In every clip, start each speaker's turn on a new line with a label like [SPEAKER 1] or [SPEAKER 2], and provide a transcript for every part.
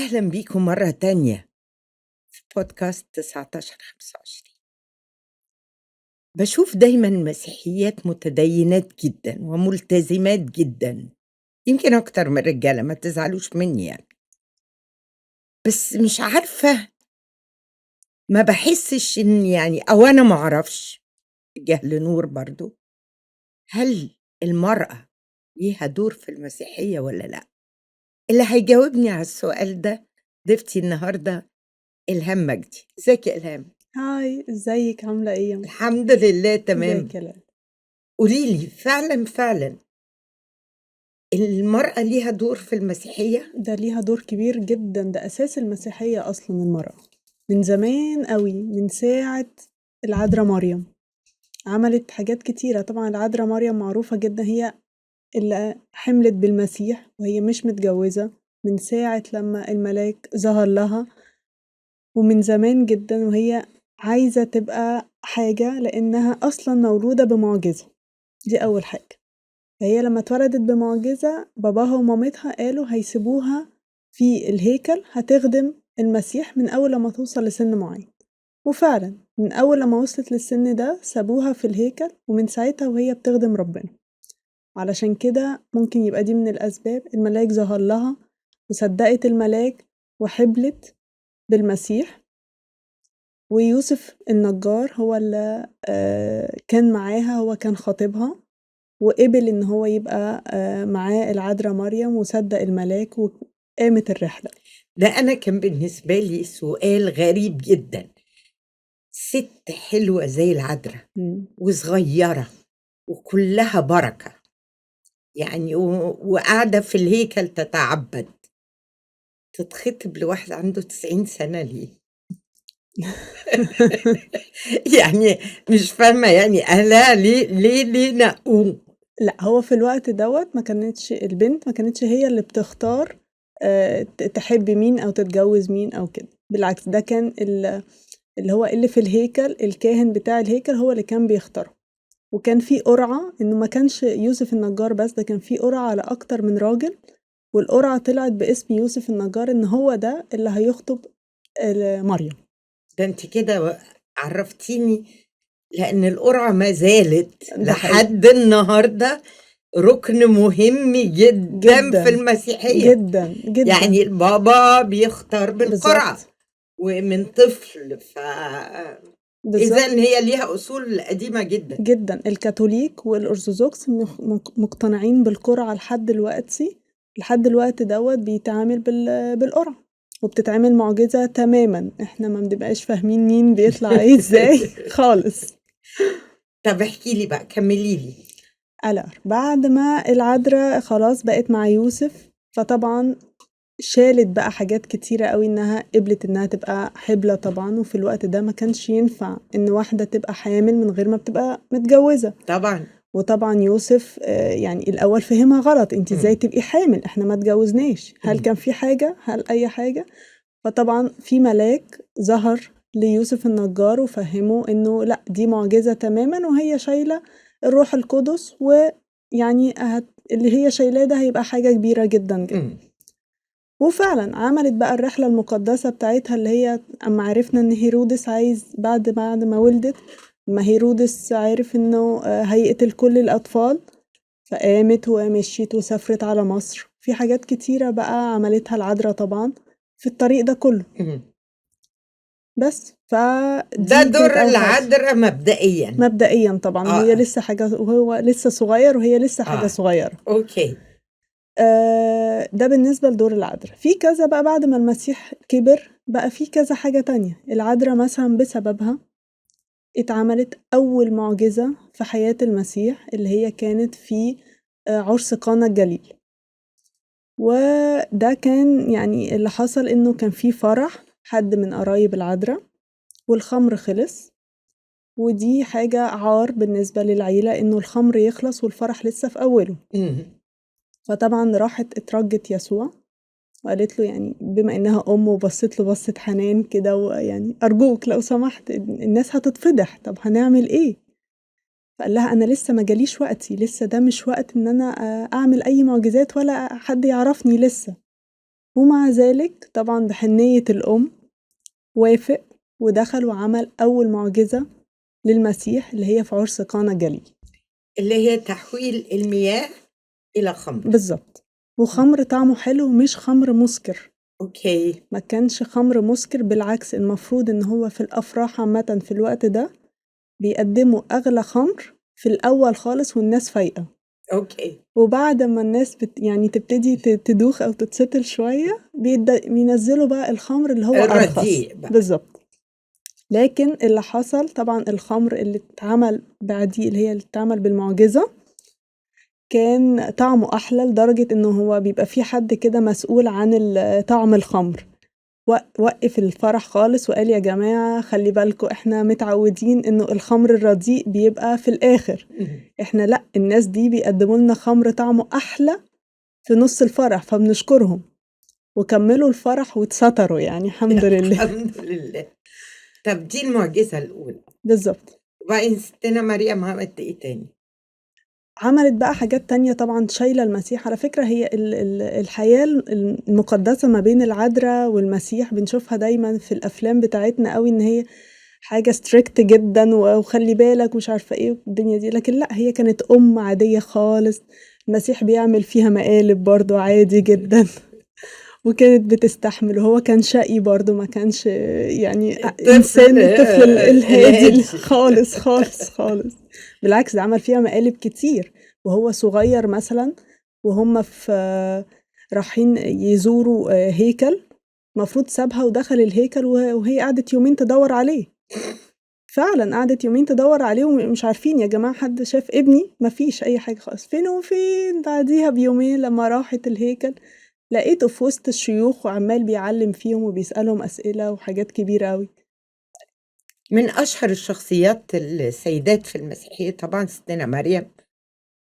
[SPEAKER 1] أهلا بيكم مرة تانية في بودكاست 1925. بشوف دايما مسيحيات متدينات جدا وملتزمات جدا، يمكن أكتر من الرجالة، ما تزعلوش مني يعني، بس مش عارفة، ما بحسش إن يعني، أو أنا ما أعرفش، جهل نور برضو، هل المرأة ليها دور في المسيحية ولا لأ؟ اللي هيجاوبني على السؤال ده ضيفتي النهاردة إلهام مجدي. ازيك يا إلهام؟
[SPEAKER 2] هاي، ازيك؟ عاملة ايه؟
[SPEAKER 1] الحمد لله تمام.
[SPEAKER 2] ازيك يا ليلى؟
[SPEAKER 1] قوليلي، فعلا المرأة ليها دور في المسيحية؟
[SPEAKER 2] ده ليها دور كبير جدا، ده أساس المسيحية أصلا المرأة، من زمان قوي، من ساعة العذراء مريم عملت حاجات كتيرة. طبعا العذراء مريم معروفة جدا، هي اللي حملت بالمسيح وهي مش متجوزة من ساعة لما الملاك ظهر لها، ومن زمان جدا وهي عايزة تبقى حاجة لأنها أصلا مولودة بمعجزة. دي أول حاجة. فهي لما اتولدت بمعجزة باباها ومامتها قالوا هيسيبوها في الهيكل هتخدم المسيح من أول لما توصل لسن معين، وفعلا من أول لما وصلت للسن ده سابوها في الهيكل، ومن ساعتها وهي بتخدم ربنا. علشان كده ممكن يبقى دي من الأسباب، الملاك ظهر لها وصدقت الملاك وحبلت بالمسيح، ويوسف النجار هو اللي كان معاها، هو كان خاطبها وقبل إن هو يبقى معاه العذراء مريم، وصدق الملاك وقامت الرحلة.
[SPEAKER 1] ده أنا كان بالنسبة لي سؤال غريب جدا، ست حلوة زي العذراء وصغيرة وكلها بركة يعني، وقاعدة في الهيكل تتعبد، تتخطب لواحد عنده 90 سنة ليه؟ يعني مش فاهمة يعني أهلها ليه نقوه؟
[SPEAKER 2] لا، هو في الوقت دوت ما كانتش البنت، ما كانتش هي اللي بتختار تحب مين أو تتجوز مين أو كده، بالعكس ده كان اللي هو اللي في الهيكل، الكاهن بتاع الهيكل هو اللي كان بيختاره. وكان في قرعة، إنه ما كانش يوسف النجار بس، ده كان في قرعة على أكتر من راجل، والقرعة طلعت باسم يوسف النجار إن هو ده اللي هيخطب مريم.
[SPEAKER 1] ده أنت كده عرفتيني، لأن القرعة ما زالت لحد النهاردة ركن مهم جدا, جداً في المسيحية،
[SPEAKER 2] جدا جدا.
[SPEAKER 1] يعني البابا بيختار بالقرعة ومن طفل، إذن هي ليها أصول قديمة جدا
[SPEAKER 2] جدا. الكاثوليك والأرثوذكس مقتنعين بالقرعة لحد دلوقتي، لحد الوقت دوت بيتعامل بالقرعة، وبتتعمل معجزة تماما، احنا ما بنبقاش فاهمين مين بيطلع ايه ازاي خالص.
[SPEAKER 1] طب احكي لي بقى، كملي لي.
[SPEAKER 2] بعد ما العذراء خلاص بقت مع يوسف، فطبعا شالت بقى حاجات كتيرة قوي، انها قبلت انها تبقى حبلة طبعا، وفي الوقت ده ما كانش ينفع ان واحدة تبقى حامل من غير ما بتبقى متجوزة
[SPEAKER 1] طبعا.
[SPEAKER 2] وطبعا يوسف يعني الأول فهمها غلط، انت ازاي تبقي حامل، احنا ما اتجوزناش، هل كان في حاجة، هل أي حاجة؟ فطبعا في ملاك ظهر ليوسف النجار وفهمه انه لا، دي معجزة تماما، وهي شايلة الروح القدس، ويعني اللي هي شايلاه ده هيبقى حاجة كبيرة جدا جدا. وفعلا عملت بقى الرحلة المقدسة بتاعتها، اللي هي أما عرفنا ان هيرودس عايز بعد ما ولدت، ما هيرودس عارف انه هيقتل كل الأطفال، فقامت ومشيت وسافرت على مصر. في حاجات كتيرة بقى عملتها العذراء طبعا في الطريق ده كله. بس
[SPEAKER 1] ده دور العذراء مبدئيا طبعا.
[SPEAKER 2] هي لسه حاجة، وهو لسه صغير، وهي لسه حاجة صغيرة.
[SPEAKER 1] okay.
[SPEAKER 2] ده بالنسبة لدور العذراء. في كذا بقى بعد ما المسيح كبر بقى في كذا حاجة تانية. العذراء مثلا بسببها اتعملت أول معجزة في حياة المسيح، اللي هي كانت في عرس قانا الجليل. وده كان يعني اللي حصل إنه كان في فرح حد من قرايب العذراء، والخمر خلص، ودي حاجة عار بالنسبة للعيلة إنه الخمر يخلص والفرح لسه في أوله. فطبعا راحت اترجت يسوع وقالت له، يعني بما إنها أم، وبصت له بصة حنان كده، ويعني أرجوك لو سمحت، الناس هتتفضح، طب هنعمل إيه؟ فقال لها أنا لسه ما جاليش وقتي، لسه ده مش وقت إن أنا أعمل أي معجزات ولا حد يعرفني لسه. ومع ذلك طبعا بحنية الأم وافق ودخل وعمل أول معجزة للمسيح اللي هي في عرس قانا الجليل،
[SPEAKER 1] اللي هي تحويل المياه إلى خمر.
[SPEAKER 2] بالظبط، وخمر طعمه حلو مش خمر مسكر.
[SPEAKER 1] okay.
[SPEAKER 2] ما كانش خمر مسكر، بالعكس المفروض إن هو في الأفراح عامة في الوقت ده بيقدموا أغلى خمر في الأول خالص والناس فايقة.
[SPEAKER 1] okay.
[SPEAKER 2] وبعد ما الناس يعني تبتدي تدوخ أو تتسطل شوية بينزلوا بقى الخمر اللي هو أرخص. بالظبط. لكن اللي حصل طبعا الخمر اللي اتعمل بعديه اللي هي اللي اتعمل بالمعجزة كان طعمه أحلى، لدرجة إنه هو بيبقى في حد كده مسؤول عن طعم الخمر. وقف الفرح خالص وقال يا جماعة خلي بالكم، احنا متعودين إنه الخمر الرديء بيبقى في الآخر، احنا لأ، الناس دي بيقدموا لنا خمر طعمه أحلى في نص الفرح، فبنشكرهم. وكملوا الفرح واتستروا يعني الحمد لله.
[SPEAKER 1] الحمد لله. طب دي المعجزة الأولى.
[SPEAKER 2] بالظبط.
[SPEAKER 1] وبعدين ستنا مريم عملت إيه تاني؟
[SPEAKER 2] عملت بقى حاجات تانية طبعا، شايلة المسيح. على فكرة هي الحياة المقدسة ما بين العذراء والمسيح بنشوفها دايما في الأفلام بتاعتنا قوي، إن هي حاجة strict جدا وخلي بالك ومش عارفة إيه الدنيا دي، لكن لا، هي كانت أم عادية خالص. المسيح بيعمل فيها مقالب برضو عادي جدا وكانت بتستحمل، وهو كان شقي برضو، ما كانش يعني إنسان الطفل الهادي خالص خالص خالص. بالعكس ده عمل فيها مقالب كتير وهو صغير مثلا، وهم في رايحين يزوروا هيكل، مفروض سابها ودخل الهيكل وهي قعدت يومين تدور عليه. فعلا قعدت يومين تدور عليه ومش عارفين يا جماعة حد شاف ابني، مفيش أي حاجة خالص، فين وفين. بعديها بيومين لما راحت الهيكل لقيته في وسط الشيوخ وعمال بيعلم فيهم وبيسألهم أسئلة وحاجات كبيرة أوي.
[SPEAKER 1] من أشهر الشخصيات السيدات في المسيحية طبعا ستنا مريم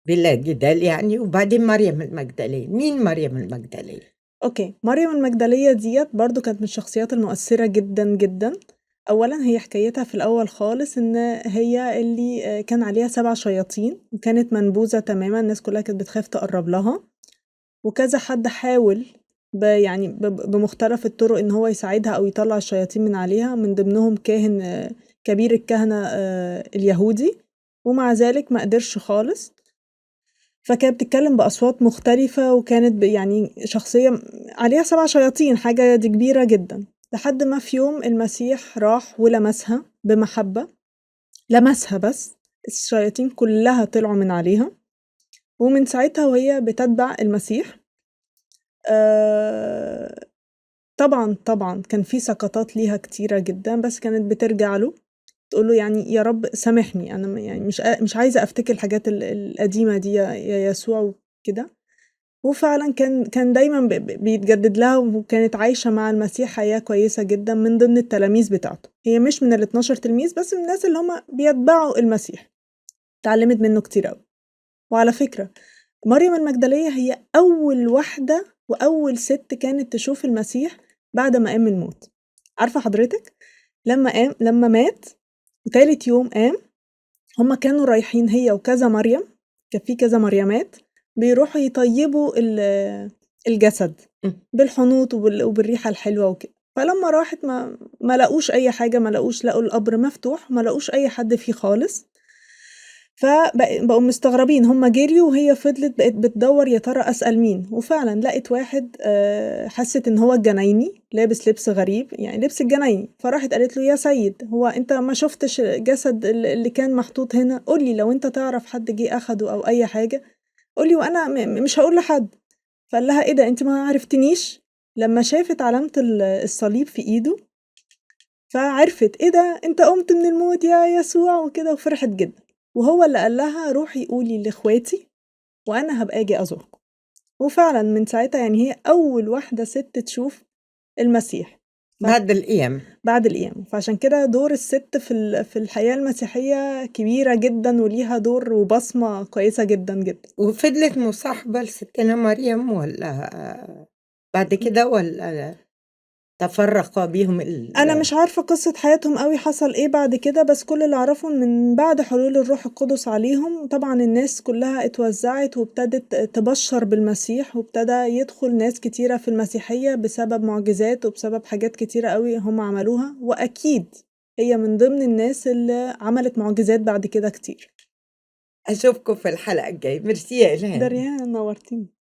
[SPEAKER 1] بلا جدال يعني، وبعدين مريم المجدلية. مين مريم المجدلية؟
[SPEAKER 2] okay، مريم المجدلية ديت برضو كانت من الشخصيات المؤثرة جدا جدا. أولا هي حكايتها في الأول خالص إن هي اللي كان عليها 7 شياطين وكانت منبوذة تماما، الناس كلها كانت بتخاف تقرب لها، وكذا حد حاول يعني بمختلف الطرق إن هو يساعدها أو يطلع الشياطين من عليها، من ضمنهم كاهن كبير الكهنة اليهودي، ومع ذلك ما قدرش خالص. فكانت بتتكلم بأصوات مختلفة، وكانت يعني شخصية عليها 7 شياطين، حاجة دي كبيرة جدا. لحد ما في يوم المسيح راح ولمسها بمحبة، لمسها بس، الشياطين كلها طلعوا من عليها. ومن ساعتها وهي بتتبع المسيح. طبعا طبعا كان في سقطات ليها كتيرة جدا، بس كانت بترجع له تقول له يعني يا رب سامحني، أنا يعني مش عايزة أفتكر الحاجات القديمة دي يا يسوع وكده. وفعلا كان دايما بيتجدد لها، وكانت عايشة مع المسيح حياة كويسة جدا من ضمن التلاميذ بتاعته. هي مش من 12 تلميذ، بس من الناس اللي هم بيتبعوا المسيح، تعلمت منه كتير أوي. وعلى فكرة مريم المجدلية هي أول واحدة وأول ست كانت تشوف المسيح بعد ما قام من الموت. عارفة حضرتك لما مات وتالت يوم قام، هما كانوا رايحين هي وكذا مريم، كان في كذا مريمات بيروحوا يطيبوا الجسد بالحنوط وبالريحة الحلوة وكده. فلما راحت ما لقوش أي حاجة، ما لقوش، لقوا القبر مفتوح، ما لقوش أي حد فيه خالص. فبقوا مستغربين، هم جريوا وهي فضلت بقت بتدور يا ترى أسأل مين. وفعلا لقت واحد، حست إن هو الجنايني، لابس لبس غريب يعني لبس الجنايني. فراحت قالت له يا سيد، هو أنت ما شفتش جسد اللي كان محطوط هنا؟ قولي لو أنت تعرف حد جه أخده أو أي حاجة قولي، وأنا مش هقول لحد. فقال لها إيه ده، أنت ما عرفتنيش؟ لما شافت علامة الصليب في إيده فعرفت إيه ده، أنت قمت من الموت يا يسوع وكده، وفرحت جدا. وهو اللي قال لها روحي قولي لاخواتي وانا هبقى اجي ازوركم. وفعلا من ساعتها يعني هي اول واحده ست تشوف المسيح
[SPEAKER 1] بعد القيامه.
[SPEAKER 2] بعد القيامه. فعشان كده دور الست في الحياه المسيحيه كبيره جدا، وليها دور وبصمه كويسه جدا جدا.
[SPEAKER 1] وفضلت مصاحبه لستنا مريم ولا بعد كده ولا؟ تفرّق بيهم
[SPEAKER 2] أنا مش عارفة قصة حياتهم أوي حصل إيه بعد كده، بس كل اللي أعرفه إن من بعد حلول الروح القدس عليهم طبعًا الناس كلها اتوزعت وابتدت تبشر بالمسيح، وابتدى يدخل ناس كتيرة في المسيحية بسبب معجزات وبسبب حاجات كتيرة أوي هم عملوها، وأكيد هي من ضمن الناس اللي عملت معجزات بعد كده كتير.
[SPEAKER 1] أشوفكم في الحلقة الجاية. ميرسي يا إلهام.
[SPEAKER 2] دريان، نورتيني.